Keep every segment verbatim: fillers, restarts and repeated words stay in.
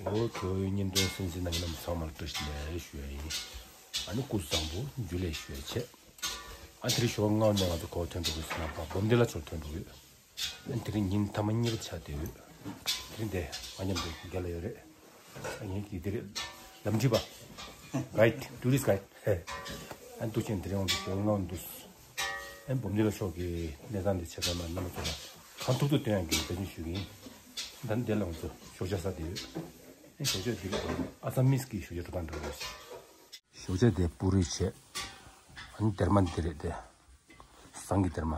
ཨོ་ཁྱོད་བརྙན་ཐུང་གསན་གཟིགས་གནང་མཁན་རྣམས་ཚང་མར་བཀྲ་ཤིས་བདེ་ལེགས་ཞུ་ཡ་ཡིན། ཨ་ནི་སྐུ་གཟུགས་བཟང་པོ། འཇུ་ལེ་ཞུ་ཡ་བྱས། ཨ་དེ་རིང་ཞོགས་སྔ་ནས་ང་ཚོ་གོ་ཐོན་འགྲོ་གི་ཟེར་ན་བ་འབུམ་སྡེ་ལ་ཚོར་ཐོན་འགྲོ་ཡོད། ཨ་དེ་རིང་ཉིན་མཐའ་མ་གཉིས་པ་ཆགས་བསྡད་ཡོད། དེ་རིང་དེ་ང་མཉམ་དུ་རྒན་ལགས་ཡོད་རེད། ཨ་ངའི་དགེ་དེ་རེད། ལམ་ཁྲིད་པ། གྷའིཌ། ཊུ་རི་སི་གྷའིཌ། ཨ་འདུག་ཅན་དེ་རིང་ང་ཚོ་ཞོགས་སྔ་འདུག་ཨ་འབུམ་སྡེ་ལ་ཕྱོགས་ཀྱི་གནས་སྟངས་དེ་ཆ་ཚང་མ་རྣམ་པ་ཚོ་ལ་གང་ཐུབ་ཐུབ་སྟོན་ཡག་གི་འབད་བརྩོན་ཞུ་གི་ཡིན། ད་ནི་དེ་ལ་ང་ཚོ་ཞོགས་ཇ་ཟ་བསྡད་ཡོད། ཨ་ཞོགས་ཇ་འདི་རེད། ཨ་ས་མིས་ཀྱི་ཞོགས་ཇ་འགྲོ་སྟངས་འདྲ་བོ་རེད། ཞོགས་ཇ་དེ་པུ་རི་བྱས། ཨ་ནི་སྡེར་མ་འདི་རེད་དེ། ཟངས་ཀྱི་སྡེར་མ།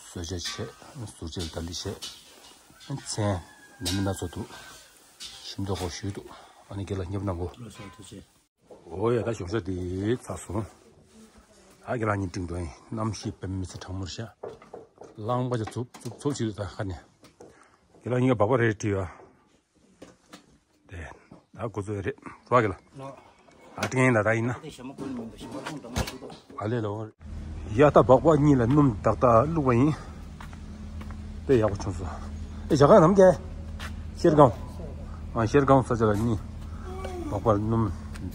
བཟོ་བཅོས་བྱས། ཟུར་བཅད་ལ་ལྡབ་ལི་བྱས། ཨ་ནི་ཚལ་ནང་མི་སྣ་ཚོགས་འདུག་ཞིམ་མདོག་ཁོག་ཞུས་འདུག་ཨ་ནི་རྒན་ལགས་སྙེབ་གནང་གོ། ལགས་སོ་ཐུགས་རྗེ་ཆེ། ཨོ་ཡ། ད་ཞོགས་ཇ་དེ་ཚར་སོང་། ཨ་རྒན་ལགས་གཉིས་སྤྲིང་འགྲོ་ཡིན། གནམ་གཤིས་དཔེ་མི་སྲིད་གྲང་མོ་རེད་ཤག་རླངས་པ་ཅིག་འཚུབ་འཚུབ་འཚུབ་བྱེད་འདུག་ད་ཁ་ནས། རྒན་ལགས་གཉིས་ཀ་སྦག་སྦག་རེ་རེ་དཀྲིས་ཡོད། དེ་ད་འགོ་ཚུགས་རེད། རོགས་རྒན་ལགས། ལགས། ཨ་སྤྲིང་ཡིན་ལ་ད་ཡིན་ན། དེ་ཞྭ་མོ་ཀུན་མིན་པ་ཞྭ་མོ་ཁོང་འདྲ་མ་ཞིག་འདུག་ཨ་ལས་ལོ། ཡ་ད་སྦག་སྦག་གཉིས་ལ་སྣུམ་དག་དག་བླུགས་པ་ཡིན། དཔེ་ཡག་པོ་བྱུང་སོང་། ཨེ་ཇ་གང་ནམ་རྒྱལ། ཤེར་སྒང་། ཨ་ཤེར་སྒང་ས་ཆ་ལ་གཉིས། སྦག་སྦག་སྣུམ་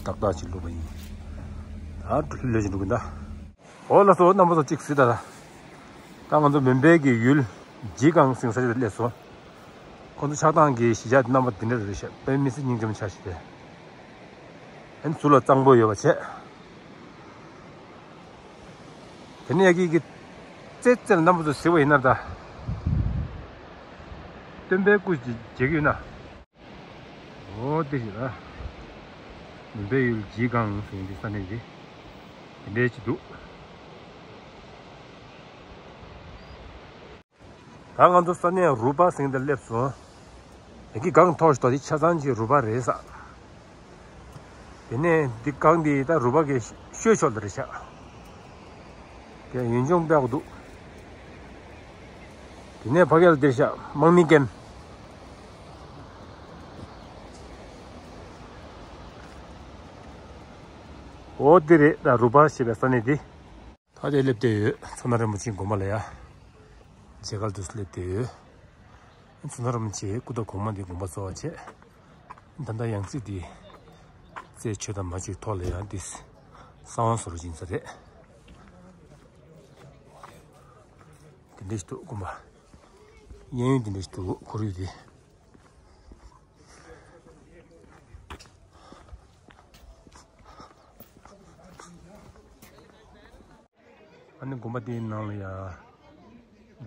དག་དག་ཅིག་བླུགས་པ་ཡིན། ད་ལྷོད་ལྷོད་ཅིག་འགྲོ་གི་ཡིན་ད། ཨོ་ལགས་སོ། རྣམ་པ་ཚོ་གཅིག་གཟིགས་དང་། ད་ང་ཚོ་མུམ་བྷེ་གི་ཡུལ་ཇི་གང་ཟེར་ས་ཆ་དེ་སླེབས་སོང་། ཁོང་ཚོ་ཆགས་སྟངས་ཀྱི་གཞིས་ཆགས་རྣམ་པ་འདི་འདྲ་རེད་ཤག་དཔེ་མི་སྲིད་སྙིང་རྗེ་མོ་ཆགས་ཤིག་དེ། ཨ་ནི་ཟུར་ལ་གཙང་པོ་ཡོད་པ་བྱས། དེ་ནས་ཡ་གི་གི་རྩེ་རྩེ་ལ་རྣམ་པ་ཚོ་གཟིགས་པ་ཡིན་ན་ད། སྟོན་པའི་སྐུ་ཅིག་མཇལ་གྱི་ཡོད་ན། འོ་དེ་ཞིག་ལ། མུམ་བྷེ་ཡུལ་ཇི་གང་ཟེར་ཡིན་དེ་ས་གནས་དེ། དེ་འདྲའི་ཅིག་འདུག་ད་ང་ཚོ་ས་གནས་རུ་པ་ཟེར་དེ་སླེབས་སོང་། ཡ་གི་སྒང་མཐོ་ཤོས་དེ་ཆ་ཚང་ཅིག་རུ་པ་རེད་ས། དེ་ནས་འདི་སྒང་འདི་ད་རུ་པ་གི་ཤོད་ཕྱོགས་ལ་རེད་ཤག་དེ་ཡུལ་ལྗོངས་དཔེ་ཡག་པོ་འདུག་དེ་ནས་ཕ་གི་ལ་འདིར་ཤག་དམག་མི་ཀེམ། འོ་འདི་རེད་ད་རུ་པ་ཞེས་པའི་ས་གནས་འདི། ད་དེ་སླེབས་བསྡད་ཡོད། མཚོ་སྣ་རིན་པོ་ཆེའི་དགོན་པ་ལ་ཡ། མཇལ་ཁ་འདུག་སླེབས་བསྡད་ཡོད། མཚོ་སྣ་རིན་པོ་ཆེའི་སྐུ་ཐོག་གོང་མ་འདི་དགོངས་པ་རྫོགས་པ་བྱས། ད་ལྟ་ཡང་སྲིད་འདི། རྩད་ཆོད་དང་མ་ཆོད་ཐོག་ལ་ཡང་འདི། གསང་བ་བཟོ་རུ་ཕྱིན་ས་རེད། དེ་འདྲ་ཞིག་འདུག་དགོན་པ། གཡས་གཡོན་དེ་འདྲ་ཞིག་འདུག་ཁོར་ཡུག་འདི། ཨ་ནི་དགོན་པ་དེའི་ནང་ལ་ཡ།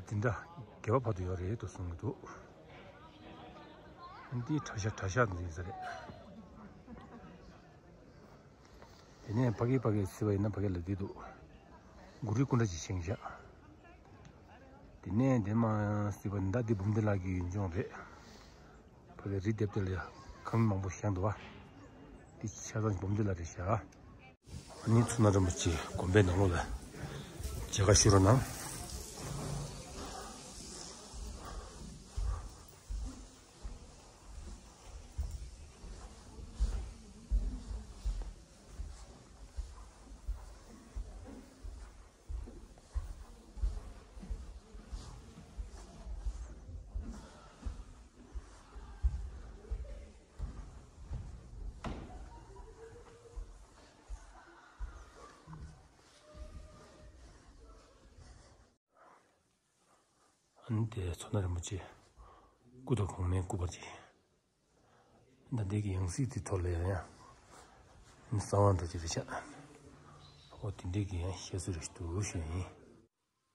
འདི་འདྲ་སྒལ་པ་བར་དུ་ཡོད་རེད་དུ་གསུང་གི་འདུག་འདི་གྲྭ་ཤག་གྲྭ་ཤག་འཛིན་ས་རེད། དེ་ནས་ཕ་གི་ཕ་གི་སི་བ་ཡིན་ན་ཕ་གི་ལ་འདི་འདུག་གུ་རུའི་སྐུ་འདྲ་ཅིག་བཞེངས་བཞག་དེ་ནས་འདི་མ་སི་བ་འདི་འདི་འབུམ་སྡེ་ལ་གི་ཡུལ་ལྗོངས་རེད། ཕ་གི་རི་ལྡེབས་དེ་ལ་ཡ་ཁང་མང་པོ་བཞེངས་འདུག་བ། འདི་ཆ་ཚང་འབུམ་སྡེ་ལ་རེད་བཞག་ཨ་ནི་མཚོ་སྣ་རིན་པོ་ཆེ་དགོན་པའི་ནང་ལོགས་ལ་མཇལ་ཁ་ཞུ་རོགས་གནང་། ཨ་ནི་དེ་མཚོ་སྣ་རིན་པོ་ཆེ་སྐུ་དང་གོང་མའི་སྐུ་པར་ཅིག་ད་འདི་གི་ཡང་སྲིད་དེ་ཐོག་ལ་ཡང་ཡང་གསང་བ་འདྲ་ཅིག་རེད་ཤག་འོ་དེ་འདྲའི་གི་ཡང་བཤད་སྲོལ་རེ་ཞིག་འདུག་ཞུ་ཡིན།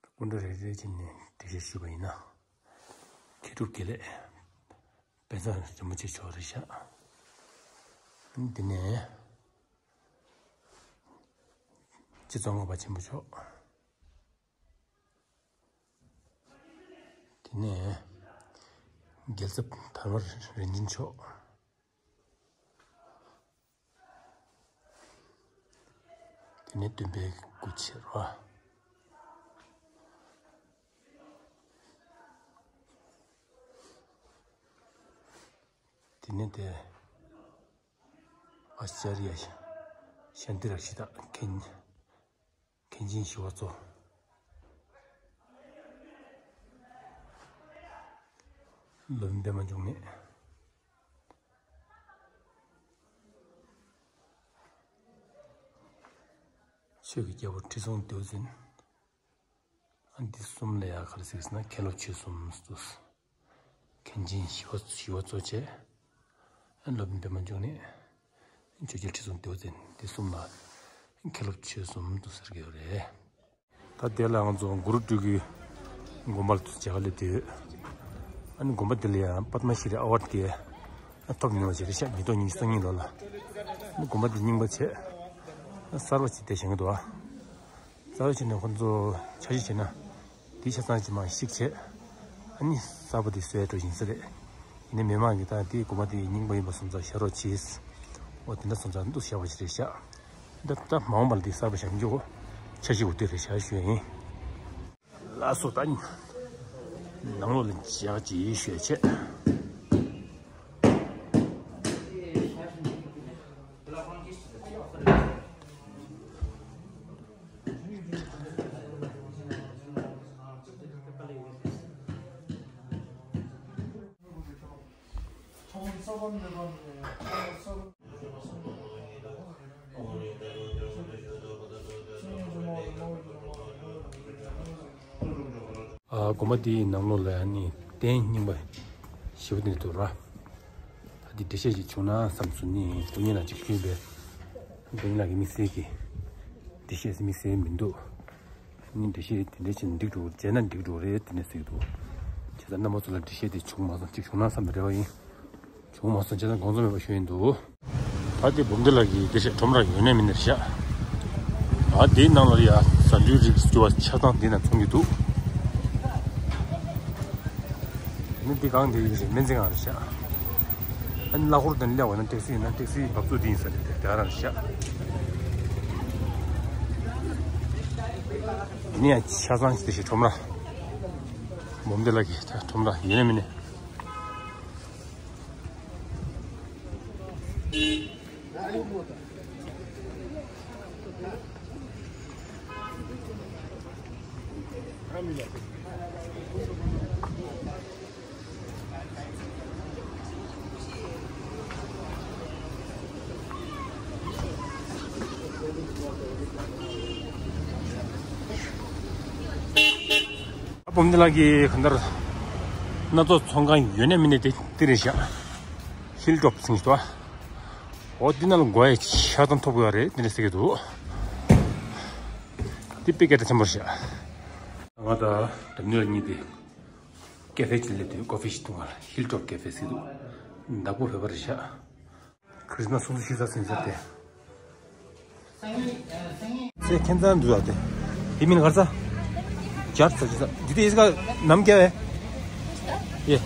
སྐུ་འདྲ་རེ་རེ་བྱས་ནས་འགྲེལ་བཤད་ཞུས་པ་ཡིན་ན། མཁས་གྲུབ་དགེ་ལེགས་དཔལ་བཟང་རིན་པོ་ཆེ་མཆོག་རེད་ཤག་འདི་ནས་རྗེ་ཙོང་ཁ་པ་ཆེན་པོ་མཆོག་དེ་ནས་རྒྱལ་ཚབ་དར་མ་རིན་ཆེན་མཆོག་དེ་ནས་སྟོན་པའི་སྐུ་ཕྱེད་རོ། དེ་ནས་དེ་ཨ་ཙརྱ་ཤཱནྟི་རཀྵི་ཏ་མཁན་མཁན་ཆེན་ཞི་བ་འཚོ། ལོ་འབད་མ་འཇུག་མེད། ཆོས་ཀྱི་རྒྱལ་པོ་ཁྲི་སྲོང་ལྡེའུ་བཙན། ཨ་འདི་གསུམ་ལ་ཡ་ག་རེ་ཟེར་ཟེར་ན་མཁན་སློབ་ཆོས་གསུམ་ཟེར། མཁན་ཆེན་ཞི་བ་ཞི་བ་འཚོ་བྱས། ཨ་སློབ་དཔོན་པདྨ་འབྱུང་གནས། ཆོས་རྒྱལ་ཁྲི་སྲོང་ལྡེའུ་བཙན། འདི་གསུམ་ལ་མཁན་སློབ་ཆོས་གསུམ་དུ་ཟེར་གྱི་ཡོད་རེད། ད་དེ་ལ་ང་ཚོ་གུ་རུ་སྤྲུལ་སྐུའི་དགོན་པ་ལ་མཇལ་ཁ་སླེབས་བསྡད་ཡོད། ཨ་ནི་དགོན་པ་འདི་ལ་ཡང་པདྨ་ཤྲི་ཨ་ཝར་ཌི་དེ་ཐོབ་མྱོང་བ་ཞིག་རེད་ཤག་ཉིས་སྟོང་ཉི་ཤུ་རྩ་གཉིས་ལོ་ལ། ཨ་ནི་དགོན་པ་འདི་རྙིང་པ་བྱས། གསར་པ་ཞིག་བསྡད་བཞེངས་ཀྱི་འདུག་ཨ། གསར་པ་བྱས་ནས་ཁོང་ཚོ་འཆར་གཞི་བྱས་ན། དེའི་ཆ་ཚང་ཅིག་མར་བཤིག་བྱས། ཨ་ནི་གསར་པ་དེ་བཟོས་འགྲོ་བཞིན་ས་རེད། ཡིན་ནའི་མི་མང་གིས་ད་དེའི་དགོན་པ་དེ་རྙིང་པ་ཡིན་པ་སོང་ཙང་བཞག་རོགས་གྱིས། འོ་དེ་འདྲ་སོང་ཙང་འདུག་བཞག་པ་ཞིག་རེད་ཤག་ད་ད་མ་འོངས་པ་ལ་དེ་གསར་པ་བཞག་རྒྱུ་འཆར་གཞི་འོ་དེ་རེད་ཤག་ཞུ་ཡ་ཡིན། ལགས་སོ། ད་ནང་ལོགས་ལ་འཇགས་ཀྱིས་ཞུ་ཡ་བྱས། ཨ་དགོན་པ་འདིའི་ནང་ལོགས་ལ་ཡང་ནི་རྟེན་རྙིང་པ་ཞེ་པོ་དེ་འདུག་ར། ད་འདི་འགྲེལ་བཤད་ཅིག་བྱུང་ན་བསམ་སོང་། ནི་དཔེ་རྙིང་ལ་ཅིག་བསྐུལ་བའི་དཔེ་རྙིང་ལ་གི་དམིགས་བསལ་གྱི་འགྲེལ་བཤད་དམིགས་བསལ་མི་འདུག་ནི་འགྲེལ་བཤད་དེ་འདྲ་བྱས་ན་འགྲིག་འགྲོ་བྱས་ན་འགྲིག་འགྲོ་རེད་དེ་འདྲ་ཟེར་གྱི་འདུག་བྱས་ཙང་རྣམ་པ་ཚོ་ལ་འགྲེལ་བཤད་དེ་བྱུང་མ་སོང་། ཅིག་བྱུང་ན་བསམ་པའི་རེ་བ་ཡིན། བྱུང་མ་སོང་བྱས་ཙང་དགོངས་ཚོམ་མེད་པ་ཞུ་ཡིན་འདུག་ད་དེ་འབུམ་སྡེ་ལགས་ཀྱི་འགྲེལ་བཤད་ཁྲོམ་ར་ཡོད་ནས་མིན་ནས་བཞག་ཨ་དེའི་ནང་ལ་ཡ་ཟ་འབྲུའི་རིགས་སུ་གྱུར་པ་ཆ་ཚང་དེ་ན་འཚོང་གི་འདུག་ནི་འདི་གང་དེ་ཡིན་རེད། སྨན་རྩིས་ཁང་རེད་ཤག་ཨ་ནི་གླ་འཁོར་དང་སླེབས་པ་ན་ཏེག་སི་ཡིན་ན་ཏེག་སིའི་འབབ་ཚུགས་འདི་ཡིན་ས་རེད། དེ་དེ་ག་རང་རེད་ཤག་འདི་ནི་ཡང་ཆ་ཚང་ཞིག་དེ་ཞིག་ཁྲོམ་ར། འབུམ་སྡེ་ལགས་ཀྱི་ཁྲོམ་ར་ཡིན་ནས་མིན་ནས། འབུམ་སྡེ་ལགས་ཀྱི་གང་ལྟར་སྣ་ཚོགས་ཚོང་ཁང་ཡོད་ནས་མིན་ནས་དེ་འདི་རེད་ཤག་ཧིལ་ཊོབ་ཟེར་གྱི་འདུག་འོ་འདི་ནང་ལ་གོ་ཡ་ཆ་ཚང་ཐོབ་དགོས་ཡ་རེད། འདི་འདྲ་ཟེར་གྱི་འདུག་འདི་དཔེ་སྐད་གྲགས་ཆེན་པོ་རེད་ཤག་ང་དང་འགྲམ་ནས་གཉིས་དེ་ཀེ་ཧྥེ་ཅིག་སླེབས་དུས་ཀོ་ཕི་ཞིག་འཐུང་བ་ལ་ཧིལ་ཊོབ་ཀེ་ཧྥེ་ཟེར་གྱི་འདུག་བདག་པོ་བོད་པ་རེད་ཤག་ཁྲིས་མ་སི་སོང་ཙང་ཤི་ས་ཟིན་ཟེར་ཏེ། ཚེ་ཁྱེད་ཚང་འདུག་ཨ་དེ། དེ་མིན་གར་ས། ཇར་ས་ཇི་ས། འདི་དེ་ཨིས་ཀ་ནམ་རྒྱ་བས། ཡེ།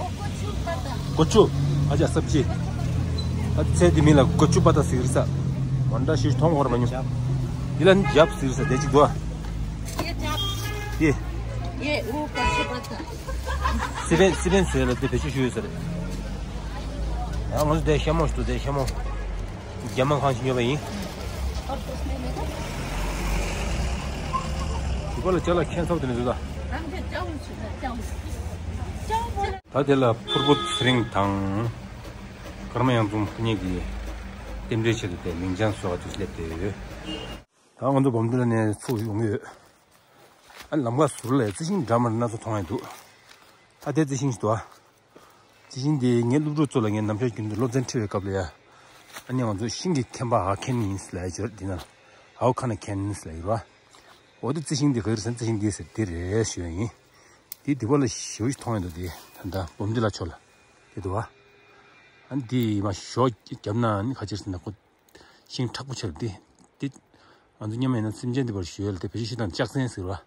གོ་ཆུ། ཨ་ཅག་སབ་ཅི། ཨ་ཚེ་དེ་མིན་ལ་གོ་ཆུ་པ་ཏ་ཟེར་ས། མ་འདྲ་ཞིག་མཐོང་བར་མ་མྱོང་། འདི་ལ་ནི་ཇབ་ཟེར་ས་དེ་ཅིག་འདུག་ཨ། ཡེ་ཇབ། ཡེ། ཡེ་ཨུ་གོ་ཆུ་པ་ཏ། སི་པན་སི་པན་ཟེར་ལ་དེ་བེད་སྤྱོད་ཞུ་ཡོད་ས་རེད། ཡང་ང་ཚོ་དེ་ཤ་མོ་ཞིག་འདུག་དེ་ཤ་མོ། རྒྱ་མ་གང་ཞིག་ཉོས་པ་ཡིན། དེ་ག་ལ་ཅ་ལག་ཁྱད་མཚར་པོ་དེ་འདྲ་འདུག་ད། ད་དེ་ལ་ཕུར་བུ་ཚེ་རིང་དང་། ཀརྨ་གཡང་འཛོམས་ཁོ་གཉིས་ཀྱིས་རྟེན་འབྲེལ་ཆེད་དུ་དེ་མིང་བྱང་བཟོ་བ་དུ་སླེབས་ཏེ་ཡོད། ད་ང་ཚོ་འབུམ་སྡེ་ལ་ནས་ཚུར་ཡོང་གི་ཡོད། ཨ་ལམ་ཁ་ཟུར་ལ་རྩི་ཤིང་འདྲ་མིན་སྣ་ཚོགས་མཐོང་ཡ་འདུག་ཨ་དེ་རྩི་ཤིང་ཞིག་འདུག་ཨ། རྩི་ཤིང་འདི་ངའི་སློབ་ཕྲུག་ཚོ་ལ་ངས་ནམ་ཞར་རྒྱུན་དུ་སློབ་ཚན་ཁྲིད་པའི་སྐབས་ལ་ཡ། ཨ་ནི་ང་ཚོ་ཤིང་གི་ཁེན་པ་ཧ་ཁེན་ཡིན་ཟེར་ལབ་ཡ་ཅིག་ཡོད་རེད། འདི་ན་ཧའོ་ཁ་ན་ཁེན་ཟེར་ལབ་ཡོད་རེད་བ། འོ་དེ་རྩི་ཤིང་འདི་ག་རེ་ཟེར་ན་རྩི་ཤིང་འདི་ཟེར་འདི་རེད་ཞུ་ཡ་ཡིན། འདི་འདི་པ་ལ་ཞེ་པོ་ཞིག་མཐོང་ཡ་འདུག་འདི་ད་ལྟ་འབུམ་སྡེ་ལ་ཕྱོགས་ལ་དེ་འདུག་བ། ཨ་ནི་འདི་མ་ཞོག་བརྒྱབ་ན་ཨ་ནི་ཁ་ཕྱིར་ཟེར་ན་ཁོ། ཤིང་མཁྲེགས་པོ་ཆགས་འདི། འདི། ང་ཚོ་མཉམ་ཡིན་ན་སེམས་ཅན་འདི་བར་ཞུ་ཡ་ལ་དེ་བེད་སྤྱོད་བྱེད་སྟངས་ལྕགས་ཟན་ཟེར་བ།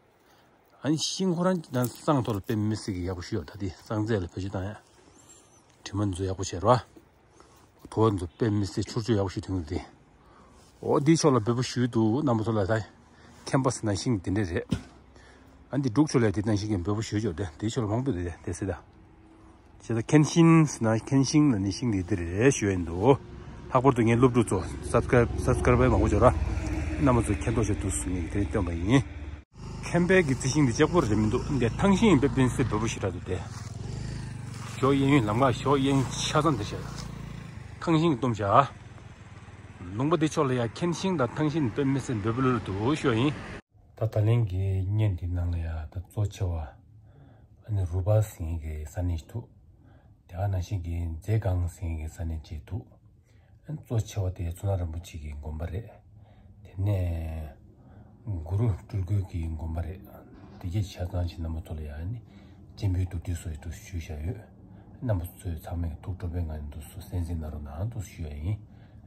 ཨ་ནི་ཤིང་ཁོ་རང་གི་ནང་སང་ཐོག་ལ་དཔེ་མི་སྲིད་ཀྱི་ཡག་པོ་ཞུ་ཡོད། ད་འདི་སང་རྩེ་ལ་བེད་སྤྱོད་བཏང་ཡ། དྲི་མ་འཛུ་ཡག་པོ་བྱས་ར། དུ་བ་འཛུ་དཔེ་མི་སྲིད་ཆུར་ཆུ་ཡག་པོ་ཞུ་དུས་འདི། འོ་འདི་ཕྱོགས་ལ་འབོལ་པོ་ཞུས་འདུག་རྣམ་པ་ཚོ་ལ་ད། ཁེམ་པ་སི་ན་ཤིང་འདི་འདྲ་རེད། ཨ་འདི་འབྲུག་ཕྱོགས་ལ་དེ་ནང་བཞིན་གྱི་འབོལ་པོ་ཞུ་ཆོག་དེ་དེ་ཕྱོགས་ལ་མང་པོ་འདུག་དེ་དེ་སྲིད་ད། བྱས་ཙང་ཁེན་ཤིན་ཟེར་ན་ཁེན་ཤིན་ལ་ནི་ཤིང་འདི་འདི་རེད་ཞུ་ཡིན་འདུག་ལྷག་པར་དུ་ངའི་སློབ་ཕྲུག་ཚོ་སབ་སི་ཀ་རའིབ་སབ་སི་ཀ་རའིབ་མང་པོ་བྱོས་ར། རྣམ་པ་ཚོ་མཁྱེན་རྟོགས་བྱེད་དུ་སུ་ངས་དེ་སྟོན་པ་ཡིན། ཁེམ་པའི་གི་རྩི་ཤིང་འདི་ལྕགས་པོ་རེད་མི་འདུག་འདི་ཐང་ཤིང་ཡིན་པའི་སྤེན་སྲིད་འབོལ་པོ་ཞེ་དྲག་འདུག་དེ། ཞོགས་གཡས་གཡོན་ལམ་ཁ་ཞོགས་གཡས་གཡོན་ཆ་ཚང་དེ་བྱས། ཐང་ཤིང་གི་སྟོམ་བྱ། ལུང་པ་འདི་ཕྱོགས་ལ་ཡ་མཁན་ཤིང་དང་ཐང་ཤིང་དཔེ་མི་སྲིད་འབེལ་པོ་ལོ་ལོ་འདུག་ཞུ་ཡ་ཡིན། ད་ད་ལན་གྱི་བརྙན་འདི་ནང་ལ་ཡ་ད་གཙོ་ཆེ་བ་ཨ་ནི་རུ་པ་ཟེར་མཁན་གྱི་ས་གནས་ཤིག་འདུག་དེ་ག་ནང་བཞིན་གྱི་མཛེས་སྒང་ཟེར་མཁན་གྱི་ས་གནས་ཅིག་འདུག་གཙོ་ཆེ་བ་དེ་མཚོ་སྣ་རིན་པོ་ཆེ་གི་དགོན་པ་རེད། དེ་ནས་གུ་རུ་སྤྲུལ་སྐུ་གི་དགོན་པ་རེད། དེ་གྱད་ཆ་ཚང་ཞིག་རྣམ་པ་ཚོ་ལ་ཡང་ནི་སྤྱན་འབུལ་བསྡུ་སྒྲིག་སོགས་ཡོད་དུ་ཞུས་བཞག་ཡོད། རྣམ་པ་ཚོས་ཚང་མས་ཐུགས་སྤྲོ་པོའི་ངང་ནས་འདུག་སུ་གསན་གཟིགས་གནང་རོགས་གནང་འདུག་ཞུ་ཡ་ཡིན།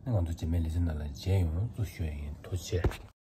ང་ཚོ་རྗེས་མའི་ལེ་ཚན་ནང་ལ་མཇལ་ཡོང་འདུག་ཞུ་ཡ་ཡིན། ཐུགས་རྗེ་ཆེ།